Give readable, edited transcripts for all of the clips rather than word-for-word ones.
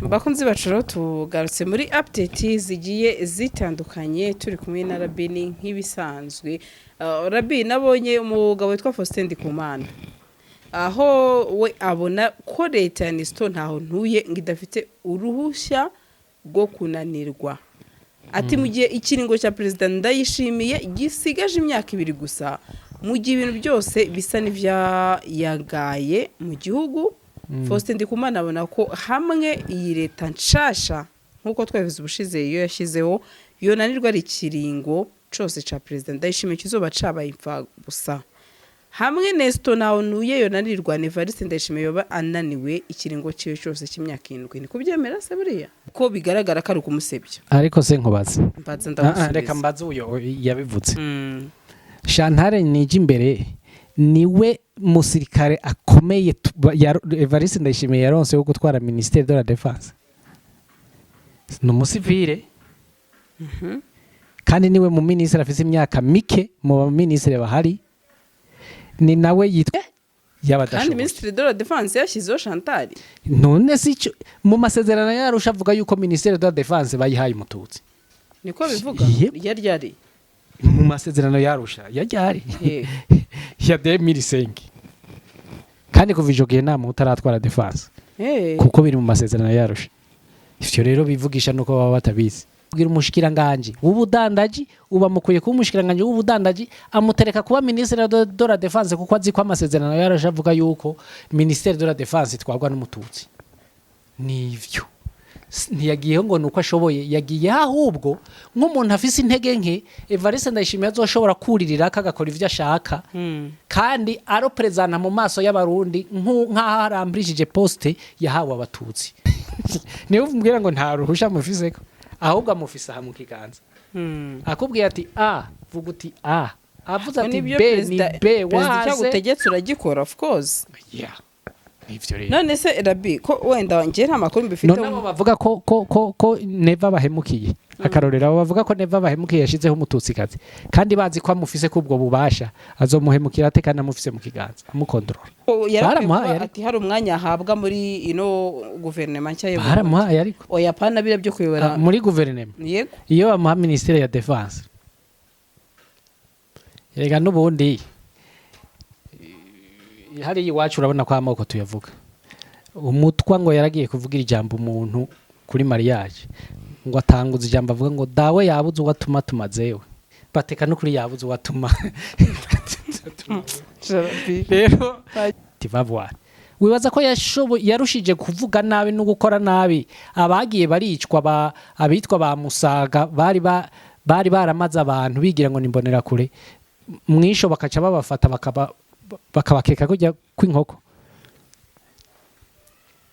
Bakunzi bacu rero, tugarutse muri update zigiye zitandukanye, turi kumwe na Rabini nk'ibisanzwe. Rabi, nabonye umugabo witwa Faustin Ndikumana, aho we abona ko leta ya Nestor ntaho ntuye ngo idafite uruhushya rwo kunanirwa. Ati mu gihe ikiringo cya Perezida Ndayishimiye gisigaje imyaka 2 gusa, mu gihe ibintu byose bisa n'ivyayagaye mu gihugu, Faustin Ndikumana abona ko hamwe iyi leta nshasha, nk'uko twabivuze ubushize, iyo yashyizeho yonanirwa, ari ikiringo cose ca Perezida Ndayishimiye kizoba cabaye imfabusa. Hamwe Nestor ntaho ntuye yonanirwa, Evariste Ndayishimiye yoba ananiwe ikiringo ciwe cose cy'imyaka 7. Ni kubyemera se buriya ko bigaragara ko ari ukumusebya? Ariko se nkubaze. Mbaza. Ah, ah, Ndagusubiza. Reka mbaze uyo yabivutse. Chantal Nijimbere niwe musirikare akomeye Evariste Ndayishimiye yaronse wo gutwara ministère de la Défense. Ni umusivile kandi niwe mu minisitiri afise imyaka mike mu baminisitiri bahari, ni nawe yitwa Kandi y'abadashoboye. Ministre de la Défense yashyizeho Chantal. None si ico mu masezerano yarusha avuga yuko ministère de la Défense bayihaye umututsi? Niko bivuga? Yep. Ryari ryari? Mu masezerano yarusha yajyari ya 2005, kandi kuva ico gihe nta muntu utaratwara défense kuko biri mu masezerano yarusha. Ivyo rero bivugisha nuko baba batabizi. Kugira umushikiranganje w'ubudandaji, uba mukwiye kuba umushikiranganje w'ubudandaji, amutereka kuba ministre de la Défense kuko azi ko amasezerano yarusha avuga yuko ministère de la Défense itwarwa n'umututsi. Nivyo. Ntiyagiyeho ngo nuko ashoboye, yagiye ahubwo nk'umuntu afise intege nke Evariste Ndayishimiye azoshobora kuririra akagakora ivyo ashaka, kandi aroperezana mu maso y'abarundi nk'aho arambirishije poste yahawe abatutsi. Niyo umbwira ngo nta ruhusha amufiseko, ahubwo amufise aha mu kiganza. Akubwiye ati "A", vuga uti "A". Avuze ati Nibyo. "B", ni Perezida B. Perezida icyo Waze agutegetse uragikora, of course. Yeah. Nivyo rero. None se Rabi, ko wenda njye nta makuru mbifiteho? None abo bavuga ko Neva bahemukiye, akarorero, abo bavuga ko Neva bahemukiye yashizeho umututsikazi kandi bazi ko amufise ko ubwo bubasha, azomuhemukira ate kandi amufise mu kiganza amukontorora? Ko yarakwiye Baramuhaye kuba ariko. ati hari umwanya ahabwa muri ino guverinoma nshya y'u Burundi. Baramuhaye ariko. Oya, pana biriya byo kuyobora. Ah, muri guverinoma. Yego. Iyo bamuha ministère ya Défense, erega n'ubundi hariya iwacu urabona ko amoko tuyavuga. Umutwa ngo yaragiye kuvugira ijambo umuntu kuri mariage, ngo atanguza ijambo avuga ngo dawe yabuze uwo atuma tumazewe, bateka no kuri yabuze uwo atuma. Rero tu vas voir, wibaza ko yarushije kuvuga nabi no gukora nabi abagiye baricwa ba abitwa ba Musaga bari baramaze abantu bigira ngo nimbonera kure mwisho, bakaca babafata bakabakeka kujya kw'inkoko.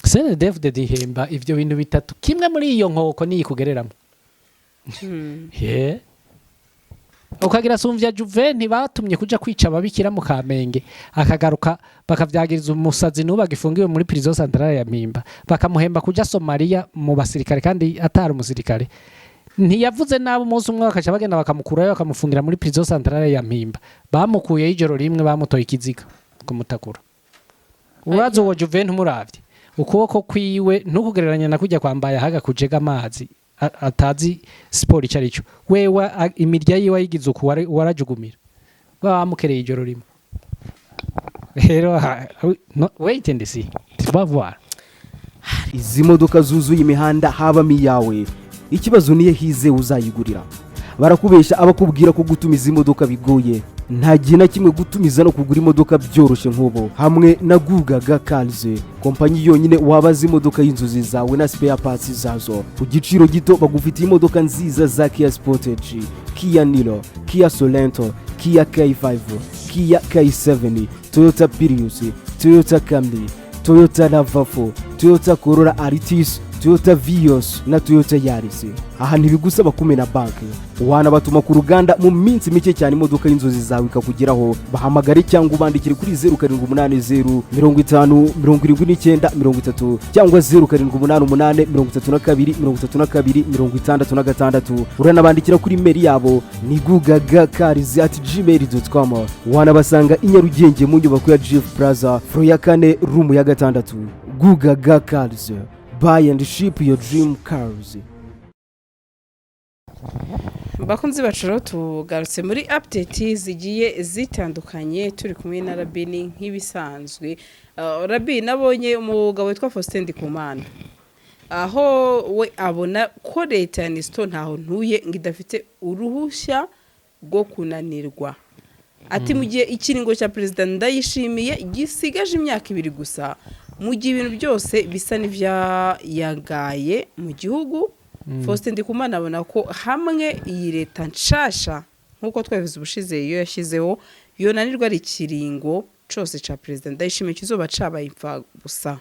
CNDD-FDD ihemba ivyo bintu bitatu, kimwe muri iyo nkoko niyi kugereramo. Ye ukagira sumvya Juve batumye kuja kwica ababikira mu Kamenge, akagaruka bakavyagiriza umusazi n'ubu agifungiwe muri prison centrale ya Mpimba, bakamuhemba kuja Somalia mu basirikare kandi atari umusirikare. Ntiyavuze nabi umunsi umwe, bakaca bagenda bakamukurayo bakamufungira muri prison centrale ya Mpimba. Bamukuyeyo ijoro rimwe bamutoye ikiziga kumutakura. Urazi uwo Juve, ntumuravye ukuboko kwiwe ntukugereranya na kujya kwambaye ahaga kujega amazi atazi siporo icyo ari cyo. Wewe imirya yiwe ayigize uku warajugumira, bamukereye ijoro rimwe. Rero no, wait and see, tu vas voir. Izi modoka zuzuye imihanda habamo iyawe? Ikibazo niyo hize uzayigurira. Barakubesha abakubwira ko gutumiza imodoka bigoye. Nta gihe na kimwe gutumiza no kugura imodoka byoroshye nk'ubu hamwe na Gugaga Cars, kompanyi yonyine wabaza imodoka y'inzozi zawe na spare parts zazo ku giciro gito. Bagufitiye imodoka nziza za Kia Sportage, Kia Niro, Kia Sorento, Kia K5, Kia K7, Toyota Prius, Toyota Camry, Toyota RAV4, Toyota Corolla Altis, Toyota Vios na Toyota Yaris. Aha ntibigusaba kumena banki, wanabatuma ku ruganda mu minsi mike cyane imodoka y'inzozi zawe ikakugeraho. Bahamagare cyangwa ubandikire kuri 0780507930 cyangwa 0788323266. Uranabandikira kuri email yabo ni gugagacars@gmail.com. Wanabasanga i Nyarugenge mu nyubako ya Jifu Plaza, floor ya kane, room ya gatandatu. Gugaga Cars, Buy and ship your dream cars. Bakunzi bacu rero, tugarutse muri update zigiye zitandukanye, turi kumwe na Rabini nk'ibisanzwe. Rabi, nabonye umugabo witwa Faustin Ndikumana, aho we abona ko leta ya Nestor ntaho ntuye ngo idafite uruhushya rwo kunanirwa. Ati mu gihe ikiringo cya Perezida Ndayishimiye gisigaje imyaka 2 gusa, mu gihe ibintu byose bisa n'ibyayagaye mu gihugu, Faustin Ndikumana abona ko hamwe iyi leta nshasha, nk'uko twabivuze ubushize, iyo yashyizeho yonanirwa, ari ikiringo cose ca Perezida Ndayishimiye kizoba cabaye imfabusa.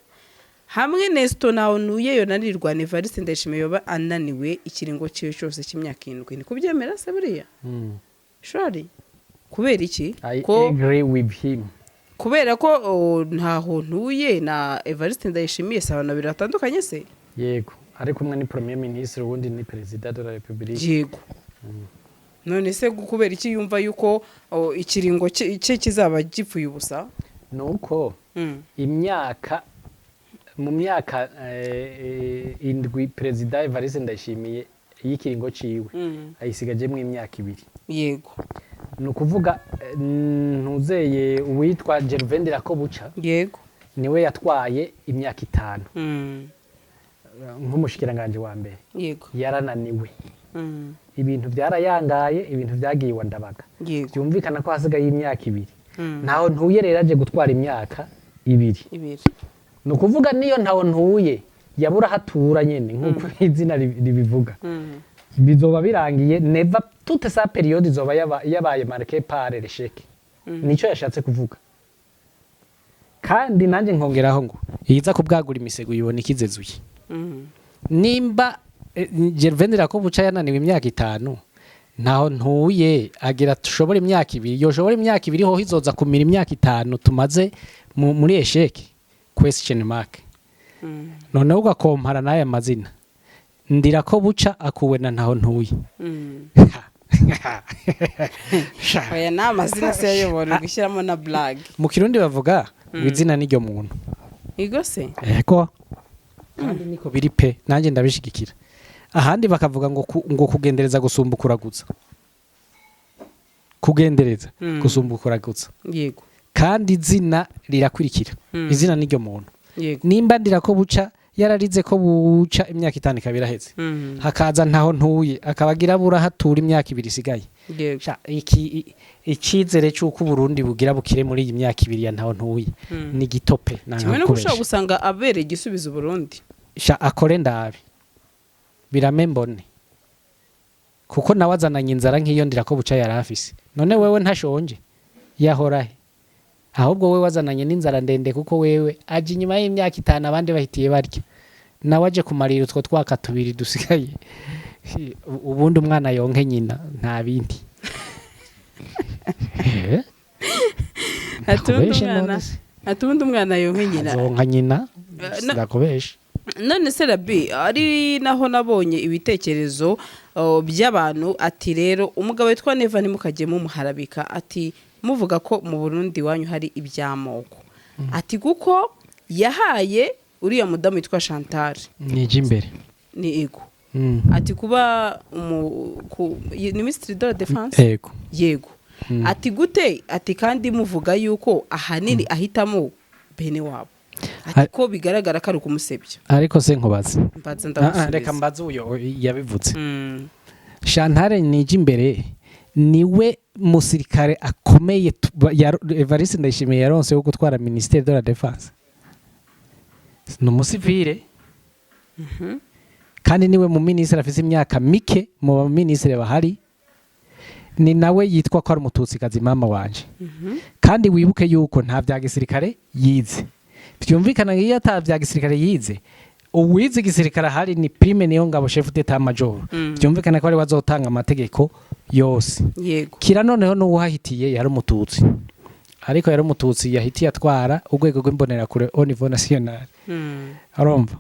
Hamwe Nestor Ntahontuye yonanirwa, Evariste Ndayishimiye yoba ananiwe ikiringo ciwe cose cy'imyaka 7. Ni kubyemera se buriya? Shori kubera iki? I Ko agree with him. Kubera ko ntaho ntuye na Evariste Ndayishimiye si abantu babiri batandukanye se? Yego, ariko umwe ni premier ministre, uwundi ni président de la République. Yego, none se kubera iki yumva yuko ikiringo cye kizaba gipfuye ubusa? Nuko imyaka mu myaka 7 Perezida Evariste Ndayishimiye y'ikiringo ciwe ayisigajemwo imyaka 2. Ni ukuvuga ntuzeye uwitwa Gervais Ndirakobuca niwe yatwaye imyaka 5 nk'umushikiranganje wa mbere. Yarananiwe. Ibintu byarayangaye, ibintu byagiye iwa Ndabaga. Byumvikana ko hasigaye imyaka 2. Ntaho ntuye rero aje gutwara imyaka 2. 2. Ni ukuvuga niyo ntaho ntuye yabura hatura nyene nk'uko izina ribivuga, bizoba birangiye. Neva toute sa période izoba yabaye marquée par l'échec. Nico yashatse kuvuga, kandi nanjye nkongeraho ngo iza kubwagura imisego yibona ikizezuye. Nimba Gervais Ndirakobuca yananiwe imyaka 5, ntaho ntuye agira tushobora imyaka 2, yoshobora imyaka 2 hoho izoza kumira imyaka 5 tumaze muri échec, question mark. Noneho ugakompara n'aya mazina, Ndirakobuca akuwe na ntaho ntuye. Oya, ni amazina se yayobora gushyiramo na blague. Mu Kirundi bavuga ngo izina n'iryo muntu. Igo se. Ego, kandi niko biri pe, nanjye ndabishigikira. Ahandi bakavuga ngo ngo kugendereza gusumba ukuraguza, kugendereza gusumba ukuraguza. Kandi izina rirakurikira. Izina n'iryo muntu. Nimba Ndirakobuca yararize ko buca imyaka 5 ikaba iraheze, hakaza ntaho ntuye akaba agira burahatura imyaka 2 isigaye. Sha, icizere c'uko Uburundi bugira bukire muri iyi myaka 2 ya ntaho ntuye ni gitope. Kimwe no ushobora gusanga abereye igisubizo Burundi. Sha, akore ndabe birame mbone, kuko nawe azananye inzara nk'iyo Ndirakobuca yari afise. None wewe ntashonje yahorahe? Ahubwo we wazananye n'inzara ndende, kuko wewe aje inyuma y'imyaka 5 abandi bahitiye barya, nawe aje kumarira utwo twaka tubiri dusigaye, ubundi umwana yonke nyina, nta bindi. Ati ubundi Ndakubeshe umwana none se? Ati ubundi umwana yonke nyina. Azonka nyina. Ndakubeshe. None se Rabi, ari naho nabonye ibitekerezo by'abantu, ati rero umugabo witwa Neva ntimukajye mumuharabika, ati muvuga ko mu Burundi iwanyu hari iby'amoko, ati kuko yahaye uriya mudamu witwa Chantal Nije imbere. Ni ego. Ati kuba ni ministre de la défense. Ego. Yego. Ati gute? Ati kandi muvuga yuko ahanini ahitamo bene wabo, ati ko bigaragara ko ari ukumusebya. Ariko se nkubaze. Mbaza. Ah, ah, reka Ndagusubiza. Mbaze uyo yabivutse. Chantal nije imbere niwe musirikare akomeye Evariste Ndayishimiye yaronse wo gutwara ministère de la défense. Ni umusivile, kandi niwe mu minisitiri afise imyaka mike mu baminisitiri bahari. Ni nawe yitwa ko ari Umututsikazi, mama wanje. Kandi wibuke yuko nta bya gisirikare yize. Byumvikana iyo ata bya gisirikare yize, uwize igisirikare ahari ni Prime Niyongabo, chef d'état major. Byumvikana ko ari bazotanga amategeko yose. Kira noneho n'uwahitiye yari Umututsi, ariko yari Umututsi yahitiye atwara urwego rw'imbonerakure au niveau national. Urumva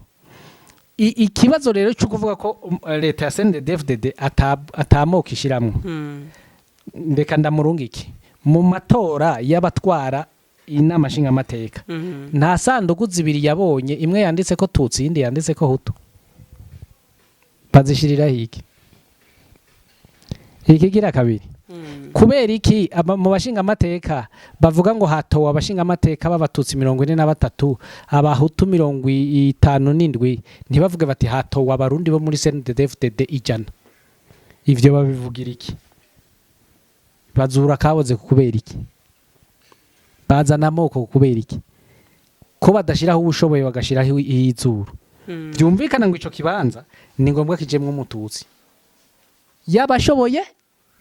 ikibazo rero cyo kuvuga ko leta ya CNDD-FDD atamoka ishiramwo. Reka ndamurungike mu matora y'abatwara. Inama nshingamateka nta sanduku zibiri yabonye, imwe yanditse ko Tutsi, iyindi yanditse ko Hutu. Bazishiriraho iki? Ikigira kabiri, kubera iki mu bashingamateka bavuga ngo hatowe abashingamateka b'Abatutsi 43, Abahutu 57, ntibavuge bati hatowe Abarundi bo muri CNDD-FDD 100? Ivyo babivugira iki? Bazura kaboze kubera iki? Bazana amoko kubera iki? Ko badashiraho ubushoboye, bagashiraho izuru? Byumvikana ngo ico kibanza ni ngombwa kijemwo Umututsi, yaba ashoboye,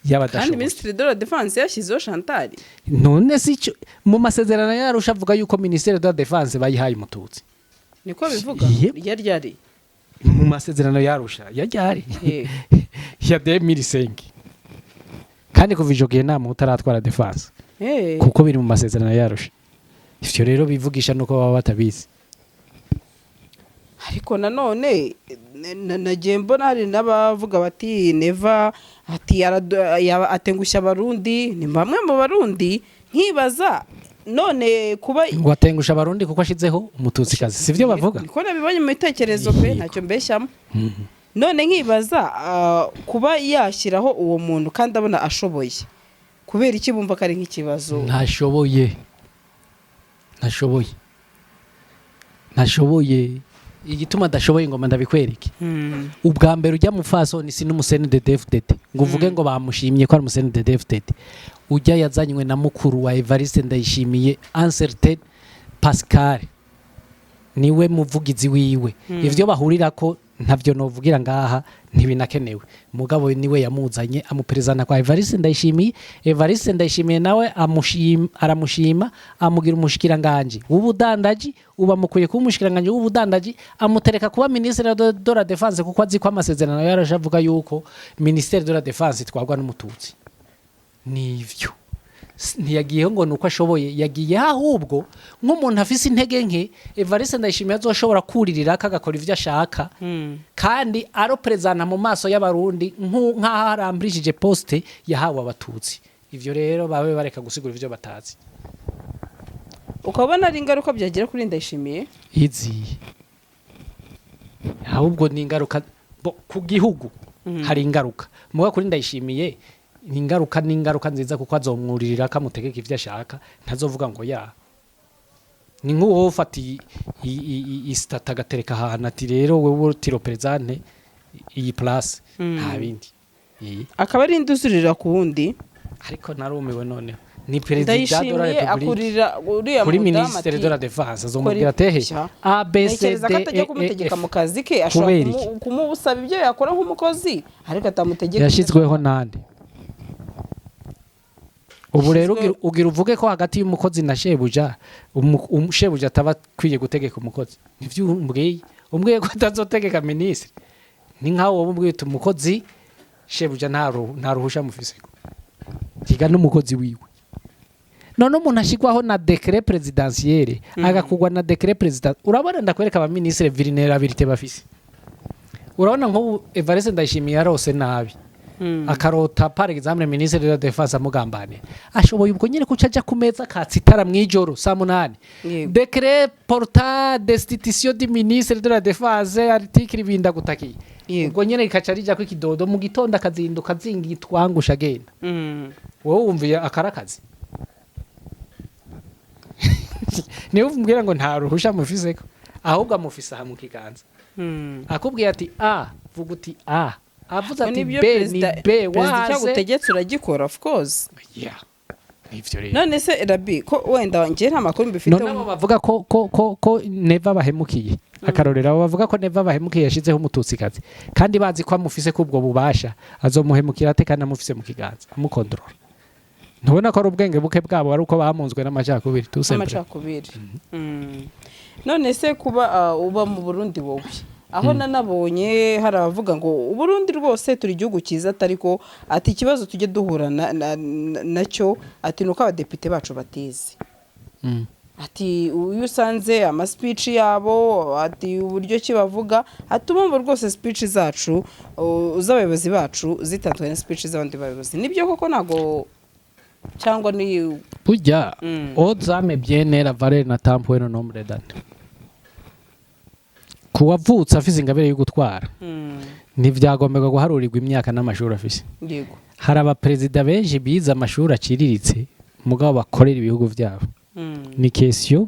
yaba Kandi adashoboye. Minisitiri de la Défense yashyizeho Chantal. None si ico mu masezerano yarusha avuga yuko ministère de la Défense bayihaye Umututsi? Niko bivuga? Yep. Ryari? Mu masezerano yarusha ya ryari? Ya 2005. Kandi kuva ico gihe nta muntu utaratwara défense, kuko biri mu masezerano yarusha. Ivyo rero bivugisha nuko baba batabizi. Ariko nanone nagiye mbona hari n'abavuga bati Neva ati atengushya Abarundi, ni bamwe mu Barundi. Nkibaza none kuba Ngo atengusha Abarundi kuko ashizeho Umututsikazi, sivyo bavuga? Niko nabibonye mu bitekerezo pe. Ntacyo mbeshyamo. None nkibaza, kuba yashyiraho uwo muntu kandi abona ashoboye, kubera iki bumva ko ari nk'ikibazo? Ntashoboye, ntashoboye, ntashoboye. Igituma adashoboye ngoma ndabikwereke. Ubwa mbere, ujya mu fasoni si n'umu CNDD-FDD ngo uvuge ngo bamushimye ko ari umu CNDD-FDD. Ujya yazanywe na mukuru wa Evariste Ndayishimiye, un certain Pascal, niwe muvugizi wiwe. Ivyo bahurirako ntavyo novugira ngaha, ntibinakenewe. Mugabo niwe yamuzanye, amuperezana kwa Evariste Ndayishimiye. Evariste Ndayishimiye nawe amushima, aramushima, amugira umushikiranganje w'ubudandaji. Uba amukuye kuba umushikiranganje w'ubudandaji, amutereka kuba ministre de la Défense, kuko azi ko amasezerano yarashe avuga yuko ministère de la Défense itwarwa n'Umututsi. Nivyo. Ntiyagiyeho ngo nuko ashoboye, yagiyeho ahubwo nk'umuntu afise intege nke Evariste Ndayishimiye azoshobora kuririra akagakora ivyo ashaka, kandi aroperezana mu maso y'Abarundi nk'aho arambirishije poste yahawe Abatutsi. Ivyo rero babe bareka gusigura ivyo batazi. Ukabona ari ingaruka byagira kuri Ndayishimiye? Iziye ahubwo ni ingaruka ku gihugu. Hari ingaruka muga kuri Ndayishimiye ni ingaruka, ni ingaruka nziza, kuko azomwuririra akamutegeka ivyo ashaka, ntazovuga ngo ya. Ni nk'uwo ufata i statue agatereka ahantu ati rero wewe tu représentes iyi place, nta bindi. Akaba ari induzurira ku wundi. Ariko narumiwe. Noneho ni perezida de la Ndayishimiye République akurira uriya kuri mudamu ministre ati de la Défense, azomubwira atehe Sha. A B C Ntekereza D ko atajya E E kumutegeka F. mu kazi ke. Ashobora Kubera kumusaba ibyo yakora nk'umukozi, ariko atamutegeka. Yashyizweho nande? Ubu rero ugira uvuge ko hagati y'umukozi na shebuja, shebuja ataba akwiye gutegeka umukozi? Nivyo umbwiye? Umbwiye ko atazotegeka minisitiri, ni nkaho wowe umbwiye uti umukozi shebuja nta ruhusha mufise higa n'umukozi wiwe. None umuntu ashyirwaho na décret présidentiel, agakugwa na décret président. Urabona, ndakwereka abaminisitiri vulnérabilité bafise. Urabona nk'ubu Evariste Ndayishimiye yarose nabi, akarota par exemple ministre de la Défense amugambane, ashoboye ubwo nyine kuca aja ku meza akatsa itara mw'ijoro saa 8. Décret portant destitution du ministre de la Défense, article bindagutakiye. Ubwo nyine rikaca rija ko ikidodo mu gitondo, akazinduka azinga itwangusha agenda. Wowe wumviye akarakazi niwe umbwira ngo nta ruhusha mufiseko, ahubwo amufise aha mu kiganza. Akubwiye ati A, vuga uti A. Avuze ati Nibyo. B ni Perezida, B. perezida icyo Waze agutegetse uragikora, of course. Yeah, nivyo rero. None se Rabi, ko wenda njye nta makuru mbifite? None abo bavuga ko Neva bahemukiye, akarorero, abo bavuga ko Neva bahemukiye yashizeho Umututsikazi kandi bazi ko amufise ko ubwo bubasha, azomuhemukira ate kandi amufise mu kiganza amukontorora? Ntubona ko ari ubwenge buke bwabo, ari uko bamunzwe n'amacakubiri tout simple? Amacakubiri. None se kuba uba mu Burundi wowe, aho nanabonye hari abavuga ngo Uburundi rwose turi igihugu cyiza, atari ko ati ikibazo tujye duhura nacyo ati nuko abadepite bacu batize. Ati iyo usanze ama speech yabo, ati uburyo ki bavuga, ati ubumva rwose speech zacu, z'abayobozi bacu zitandukanye na speech z'abandi bayobozi. Nibyo koko? Ntabwo Cyangwa ni Burya ozame bien la valeur na tempo no nombre d'années. Kuwavutse afise ingabire yo gutwara, ntivyagomberwa guharurirwa imyaka n'amashuri afise. Hari abaperezida benshi bize amashuri aciriritse, mugabo bakorera ibihugu vyabo. Ni question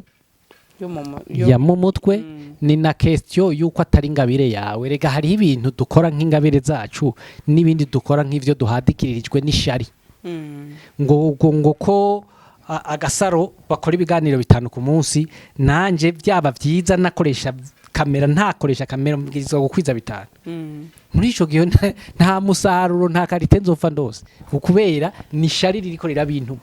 yo mu ya mu mutwe. Ni na question yuko atari ingabire yawe. Rega hariho ibintu dukora nk'ingabire zacu n'ibindi dukora nk'ivyo duhadikiririjwe n'ishari. Ngo ko agasaro bakora ibiganiro 5 ku munsi, nanje byaba byiza nakoresha kamera, ntakoresha kamera, mbwirizwa gukwiza 5. Muri ico gihe nta musaruro, nta qualité nzopfa ndose, kubera ni shari ririko rirabintuma.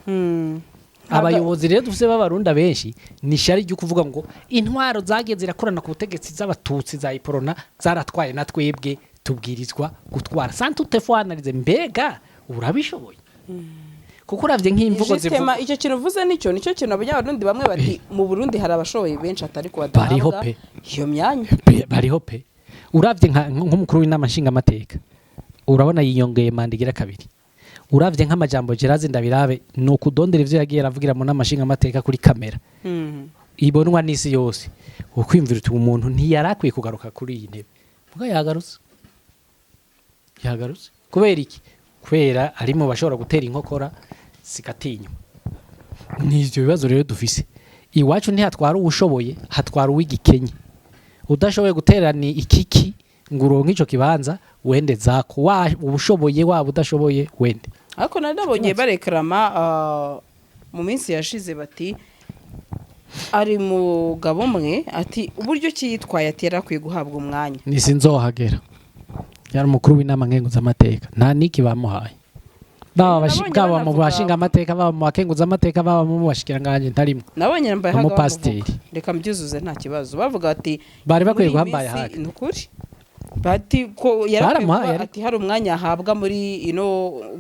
Abayobozi rero dufise b'Abarunda benshi ni shari ryo kuvuga ngo intwaro zagiye zirakorana ku butegetsi z'Abatutsi za Iprona zaratwaye, na twebwe tubwirizwa gutwara sans toutefois analyser mbega urabishoboye, kuko uravye nk'imvugo Justement, zivuga. Icyo kintu uvuze nicyo kintu Abanyabarundi bamwe bati mu Burundi hari abashoboye benshi atari ko Bariho badahabwa pe. iyo myanya. Bariho pe. Uravye nk'umukuru w'inama nshingamateka, urabona yiyongeye manda igira kabiri. Uravye nk'amajambo Gerazi Ndabirabe, ni ukudondera ivyo yagiye aravugira mu nama nshingamateka kuri kamera ibonwa n'isi yose, ukwiyumvira uti umuntu ntiyarakwiye kugaruka kuri iyi ntebe, muga yagarutse. Yagarutse kubera iki? Kubera ari mu bashobora gutera inkokora zigatinywa. Ni ivyo bibazo rero dufise iwacu. Ntihatwara uwushoboye, hatwara uw'igikenye. Udashoboye gutera ni ikiki ngo uronke ico kibanza, wende zako wa ubushoboye, waba udashoboye wende. Ariko nari nabonye barekarama mu minsi yashize bati ari mugabo umwe ati uburyo ki yitwaye, ati yari akwiye guhabwa umwanya. Ni sinzohagera, yari umukuru w'inama nkenguzamateka, nta niki bamuhaye, baba Nabonye bwaba mu banavuga- bashingamateka, baba mu bakenguzamateka, baba mu bashikiranganji, ntarimwo. Nabonye yambaye haga. Umupasiteri. Bamuvuga. Reka mbyuzuze nta kibazo, bavuga bati Bari bakwiye muri iyi guha Mbaye minsi Haga. Ni ukuri, bati ko yarakwiye Baramuhaye kuba ariko. ati hari umwanya ahabwa muri ino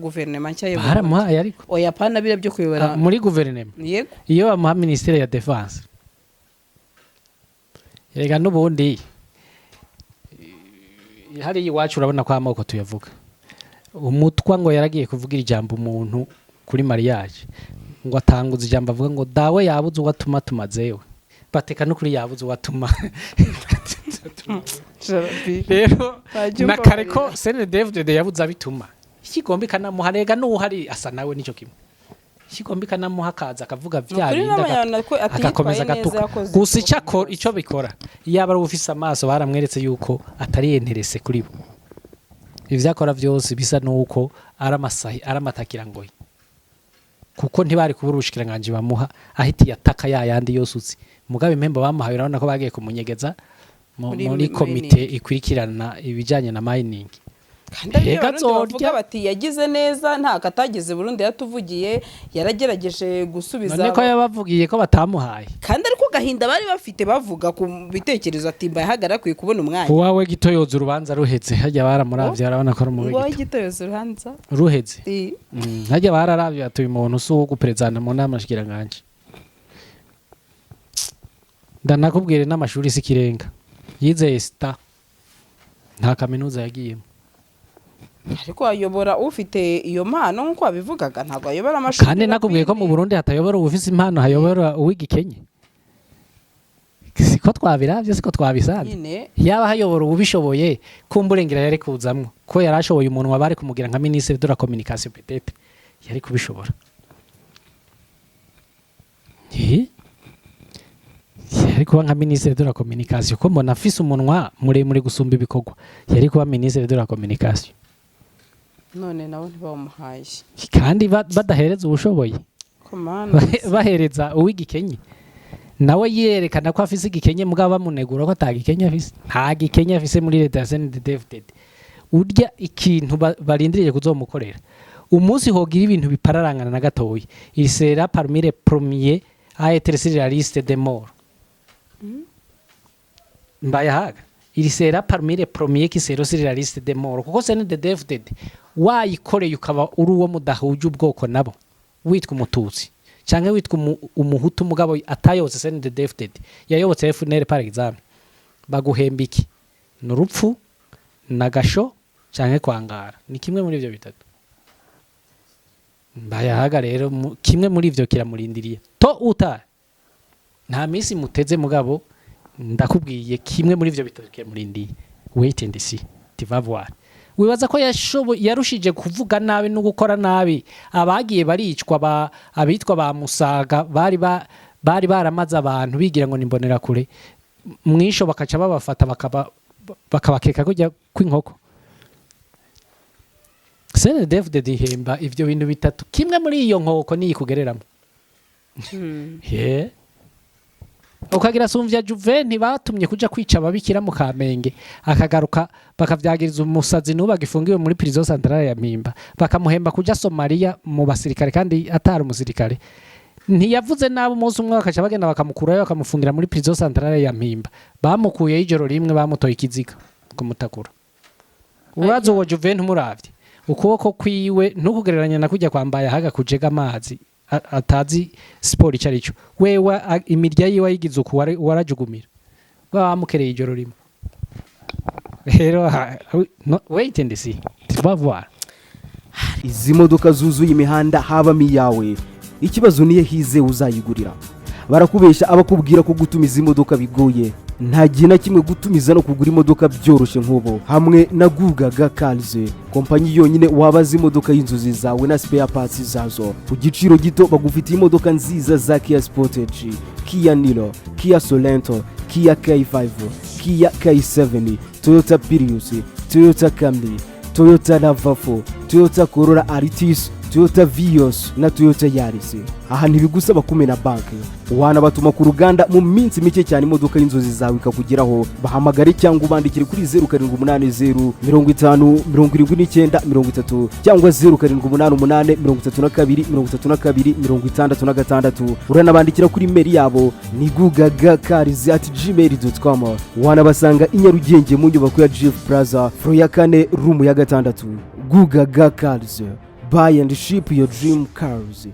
guverinoma nshya y'u Burundi. Baramuhaye ariko. Oya, pana biriya byo kuyobora. Ah, muri guverinoma. Yego. Iyo bamuha minisiteri ya défense, rega n'ubundi hariya iwacu urabona ko amoko tuyavuga. Umutwa ngo yaragiye kuvugira ijambo umuntu kuri mariage, ngo atanguza ijambo avuga ngo dawe yabuze uwo atuma tumazewe, bateka no kuri yabuze uwo atuma. Rero Bajya na kare ko umbabarira. CNDD-FDD yabuze abituma, ikigomba ikanamuha. Rega n'uwuhari asa nawe nico kimwe, ikigomba ikanamuha, akaza akavuga vya Nukuri bindi n'abanyarwanda ko ati agakomeza yitwaye neza, agatuka. yakoze Gusa icyo ibishoboka akora, byose. icyo bikora, yaba ari ufise amaso, baramweretse yuko atari intéressé kuri bo. Ivyo akora vyose bisa nuko ari amasahi, ari amatakirangoyi, kuko ntibari kubura ubushikiranganji bamuha ahita yataka ya yandi yose uzi. Mugabe impembo bamuhaye, urabona ko bagiye kumunyegeza Muri muri komite ikurikirana ibijanye na mining. Kandi aribyo Mbega Abarundi bavuga azorya. bati yagize neza, nta katageze Burundi, yatuvugiye, yaragerageje gusubiza. None ko yabavugiye ko batamuhaye? Kandi ariko gahinda bari bafite bavuga ku bitekerezo ati mbaye akwiye kubona umwanya. Uwawe gito yoza urubanza ruhetse, hajya baramuravye barabona ko ari umuwe Ngo gito. Gito yoza urubanza Ruheze. Hajya bararavye ati uyu muntu si uwo guperezana mu nama nshikiranganji. Ndanakubwire n'amashuri si ikirenga, yizeye sita, nta kaminuza yagiyemo. Ariko ayobora ufite iyo mpano nk'uko wabivugaga, ntabwo ayobora amashuri. Kandi nakubwiye ko mu Burundi hatayobora uwufise impano, hayobora uw'igikenye. Siko twabiravye, siko twabisanze? Nyine. Yaba hayobora uwubishoboye, kumburengera yari kuzamwo ko yari ashoboye umunwa, bari kumugira nka ministre de la communication, peut-être yari kubishobora. Yari kuba nka ministre de la communication, ko mbona afise umunwa muremure gusumba ibikorwa, yari kuba ministre de la communication. None nabo ntibawumuhaye. Kandi badahereza ubushoboye. Komana. Bahereza uw'igikenye, nawe yerekana ko afise igikenye, mugabo bamunegura ko atagikenye afise. Nta gikenye afise muri leta ya CNDD-FDD. Urya ikintu barindiriye kuzomukorera, umunsi hogira ibintu bipararangana na gatoya, il sera parmi les premiers à être sur la liste des morts. Mbayahaga, il sera parmi les premiers qui seront sur la liste des morts, kuko CNDD-FDD wayikoreye ukaba uri uwo mudahuje ubwoko nabo, witwa Umututsi canke witwa Umuhutu, mugabo atayobotse CNDD-FDD, yayobotse FNL par exemple, baguhemba iki? Ni urupfu na gasho canke kwangara, ni kimwe muri ivyo bitatu. Mbayahaga rero kimwe muri ivyo kiramurindiriye to uta nta minsi muteze, mugabo ndakubwiye, kimwe muri ivyo bitatu kiramurindiye. Wait and see, tu vas voir. Wibaza ko yarushije kuvuga nabi no gukora nabi abagiye baricwa, ba abitwa ba Musaga bari baramaze abantu bigira ngo nimbonera kure, mwisho bakaca babafata, bakabakeka kujya kw'inkoko. CNDD-FDD ihemba ivyo bintu bitatu, kimwe muri iyo nkoko niyi kugereramo. Ye ukagira sumvya Juve ntibatumye kuja kwica ababikira mu Kamenge, akagaruka bakavyagiriza umusazi n'ubu agifungiwe muri prison centrale ya Mpimba, bakamuhemba kuja Somalia mu basirikare kandi atari umusirikare, ntiyavuze nabi umunsi umwe, bakaca bagenda bakamukurayo, bakamufungira muri prison centrale ya Mpimba. Bamukuyeyo ijoro rimwe, bamutoye ikiziga kumutakura. Uraza uwo Juve, ntumuravye ukuboko kwiwe ntukugereranya na kujya kwambaye ahaga kujega amazi, atazi siporo icyo ari cyo. Wewe imirya yiwe ayigize uku, warajugumira bamukereye ijoro rimwe. Rero no, wait and see, tu vas voir. Izi modoka zuzuye imihanda habamo iyawe? Ikibazo niyo hizewe uzayigurira. Barakubesha abakubwira ko gutumiza imodoka bigoye. Nta gihe na kimwe gutumiza no kugura imodoka byoroshye nk'ubu hamwe na Gugaga Cars, kompanyi yonyine wabaza imodoka y'inzozi zawe na spare parts zazo ku giciro gito. Bagufitiye imodoka nziza za Kia Sportage, Kia Niro, Kia Sorento, Kia K5, Kia K7, Toyota Prius, Toyota Camry, Toyota RAV4, Toyota Corolla Altis, Toyota Vios na Toyota Yaris. Aha ntibigusaba kumena banki, wanabatuma ku ruganda mu minsi mike cyane imodoka y'inzozi zawe ikakugeraho. Bahamagare cyangwa ubandikire kuri 0780507930 cyangwa 0788323266. Uranabandikira kuri email yabo ni gugagacars@gmail.com. Wanabasanga i Nyarugenge mu nyubako ya Jifu Plaza, floor ya kane, room ya gatandatu. Gugaga Cars, buy and ship your dream cars.